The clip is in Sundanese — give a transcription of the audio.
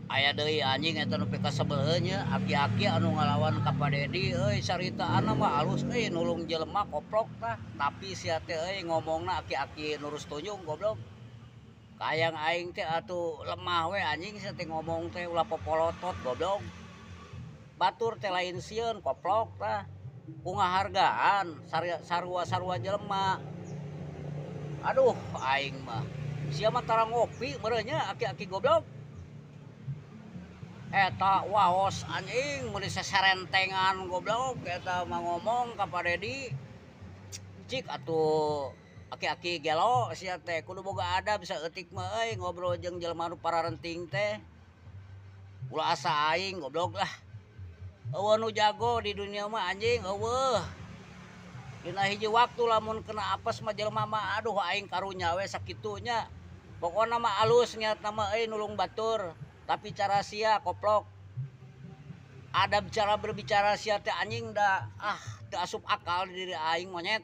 Aya deui anjing eta nu pikasebeleun nya, aki-aki anu ngalawan ka Pak Dedi euy, caritaanna mah alus euy, nulung jelema koplok tah, tapi sia teh euy ngomongna aki-aki nurus tunjung goblok. Kayang aing teh atuh lemah we anjing sia teh ngomong teh ulah popolotot goblok. Batur teh lain sieun koplok tah. Ku ngahargaan sarua-sarua jelema. Aduh aing mah. Sia mah tara ngopi meureun nya aki-aki goblok. Eta waos anjing meuli seserentengan goblok eta mah ngomong ka Pak Dedi. Cik atuh aki-aki gelo sia teh kudu boga adab saeutik mah euy ngobrol jeung jelema nu pararenting teh. Ulah asa aing goblok lah. Eueuh nu jago di dunia mah anjing eueuh. Dina hiji waktu lamun kena apes mah jelema mah aduh aing karunya we sakitu nya. Pokona mah alus niatna mah euy nulung batur. Tapi cara sia koplok. Adab cara berbicara sia teh anjing da ah teu asup akal di diri aing monyet.